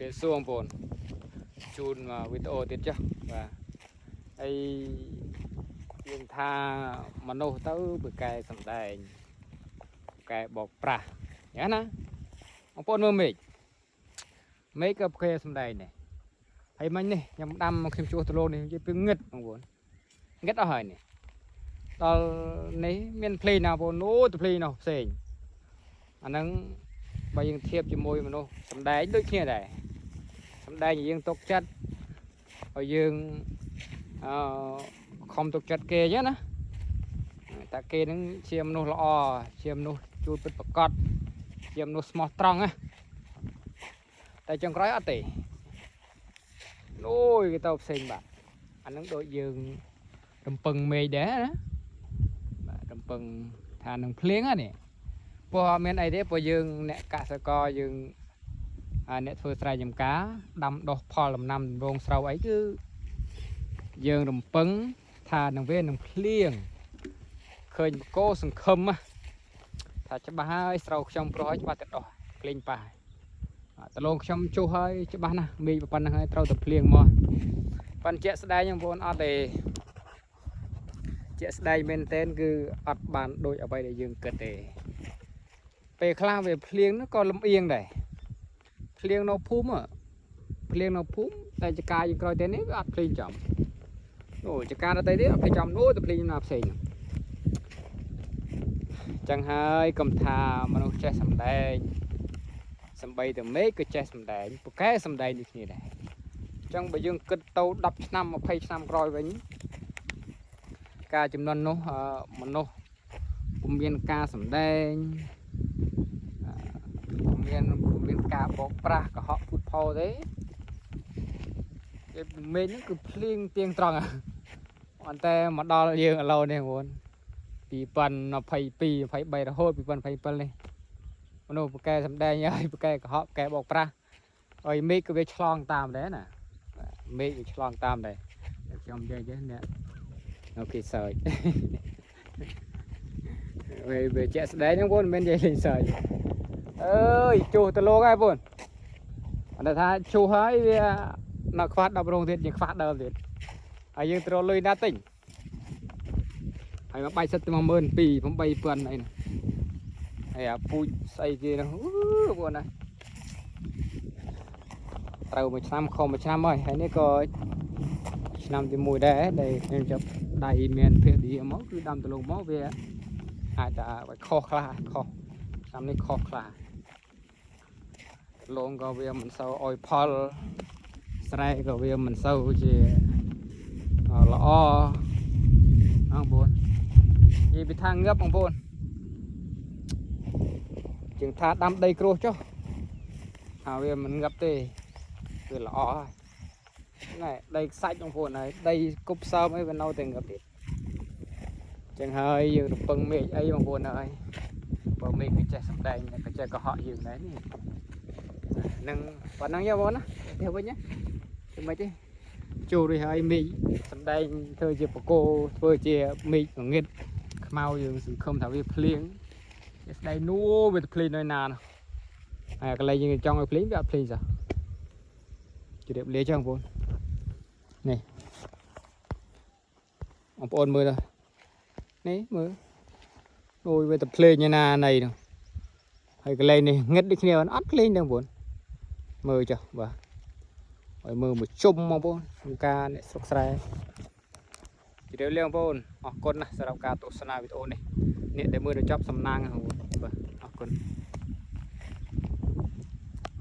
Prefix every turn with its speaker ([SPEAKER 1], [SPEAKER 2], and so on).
[SPEAKER 1] រាបសួរបងប្អូនជូនមកវីដេអូទៀតចុះបាទហើយយើងថាមនុស្សទៅបកែសំដែងបកែបោកប្រាស់ញ៉ាណាបងប្អូនមើលមេឃមេឃក៏បកែសំដែងដែរហើយមិញនេះខ្ញុំដាំខ្ញុំជួសទឡូនេះនិយាយពីងឹតបងប្អូនងឹតអស់ហើយនេះដល់នេះមានភ្លេងណាបងប្អូនអូទៅភ្លេងនោះផ្សេងអាហ្នឹងបើយើងធៀបជាមួយមនុស្សសំដែងដូចគ្នាដែរ សំដែងឲ្យយើងទុកចិត្តឲ្យយើងអឺខំទុកចិត្តគេអញ្ចឹងណាតែគេហ្នឹងជាមនុស្សល្អជាមនុស្សជួយពិតប្រកបជាមនុស្សស្មោះត្រង់ណាតែចុងក្រោយអត់ទេអូយគេទៅផ្សេងបាទអាហ្នឹងដូចយើងរំពឹងមេឃដែរណាបាទរំពឹងថានឹងភ្លៀងហ្នឹងនេះព្រោះអត់មានអីទេព្រោះយើងអ្នកកសិករយើង ហើយអ្នកធ្វើស្រែចម្ការដាំដុះផលដំណាំដំឡូងស្រូវអីគឺយើងរំពឹងថានឹងវានឹងភ្លៀងឃើញបកោសង្ឃឹមណាថាច្បាស់ហើយស្រូវខ្ញុំប្រុសហើយច្បាស់តែដុះភ្លេងប៉ះហើយដលងខ្ញុំជុះហើយច្បាស់ណាស់មេឃប៉ុណ្្នឹងហើយត្រូវតែភ្លៀងមកប៉ុន្តែជាក់ស្ដែងបងប្អូនអត់ទេជាក់ស្ដែងមែនតែនគឺអត់បានដូចអ្វីដែលយើងគិតទេពេលខ្លះវាភ្លៀងនោះក៏លំអៀងដែរ ភ្លៀងនៅភូមិហ៎ភ្លៀងនៅភូមិតែចកាយើងក្រោយទៅនេះវាអត់ភ្លៀងចំអូចកាដតីទៀតអត់ភ្លៀងចំអូទៅភ្លៀងណាផ្សេងហ្នឹងចឹងហើយកុំថាមនុស្សចេះសំដែងសំបីតែមេឃក៏ចេះសំដែងពូកែសំដែងដូចគ្នាដែរចឹងបើយើងគិតទៅ10ឆ្នាំ20ឆ្នាំក្រោយវិញការចំនួននោះមនុស្សពុំមានការសំដែង ពុំមានពុំមានការបោកប្រាស់កុហកភូតផលទេគេមេឃហ្នឹងគឺភ្លៀងទៀងត្រង់អត់តែមកដល់យើងឥឡូវនេះបងប្អូន2022 23រហូត2027នេះមនុស្សពូកែសំដែងហើយពូកែកុហកពូកែបោកប្រាស់ហើយមេឃក៏វាឆ្លងតាមដែរណាមេឃវាឆ្លងតាមដែរខ្ញុំនិយាយចេះអ្នកនៅគេសើច វាវាជាក់ស្ដែងហ្នឹងបងមិនមែននិយាយលេងសើច អើយជួសទៅលោកហើយបងអត់ថាជួសហើយវានៅខ្វះ10រោងទៀតយើងខ្វះដើមទៀតហើយយើងត្រូវលុយណាទិញហើយមកបាយសិតទៅ12000 8000អីហ្នឹងហើយអាពូជស្អីគេហ្នឹងអូបងណាត្រូវមួយឆ្នាំខុសមួយឆ្នាំហើយហើយនេះក៏ឆ្នាំទី1ដែរដែលខ្ញុំចាប់ដៃមានភរិយាមកគឺដាំដលងមកវាអាចតែខុសខ្លះខុសឆ្នាំនេះខុសខ្លះ លងក៏វាមិនសូវអោយផលស្រែក៏វាមិនសូវជាល្អបងប្អូននិយាយពីថាងឹបបងប្អូនជាងថាដាំដីក្រួសចុះថាវាមិនងឹបទេវាល្អហើយណែដីខ្សាច់បងប្អូនហើយដីគប់សើមអីវានៅតែងឹបទៀតចឹងហើយយើងរំពឹងមេឃអីបងប្អូនហើយបើមេឃវាចេះសំដែងក៏ចេះកុហកយើងដែរនេះ នឹងប៉ុណ្ណឹងយកបងណាទៅវិញណាធ្វើម៉េចទេចូលរួចហើយមេឃសំដែងធ្វើជាបកោធ្វើជាមេឃងងឹតខ្មៅយើងសង្ឃឹមថាវាភ្លៀងវាស្ដែងនួវាទៅភ្លៀងនៅណានោះហើយកន្លែងយើងចង់ឲ្យភ្លៀងវាអត់ភ្លៀងសោះជម្រាបលាចឹងបងប្អូននេះបងប្អូនមើលទៅនេះមើលអូយវាទៅភ្លេងឯណាណីនោះហើយកន្លែងនេះងឹតដូចគ្នាអត់ភ្លេងទេបងប្អូន មើលចុះបាទឲ្យមើលមួយជុំបងប្អូនក្នុងការអ្នកស្រុកស្រែជម្រាបលាបងប្អូនអរគុណណាស់សម្រាប់ការទស្សនាវីដេអូនេះអ្នកដែលមើលដល់ចប់សំណាងបងប្អូនបាទអរគុណ។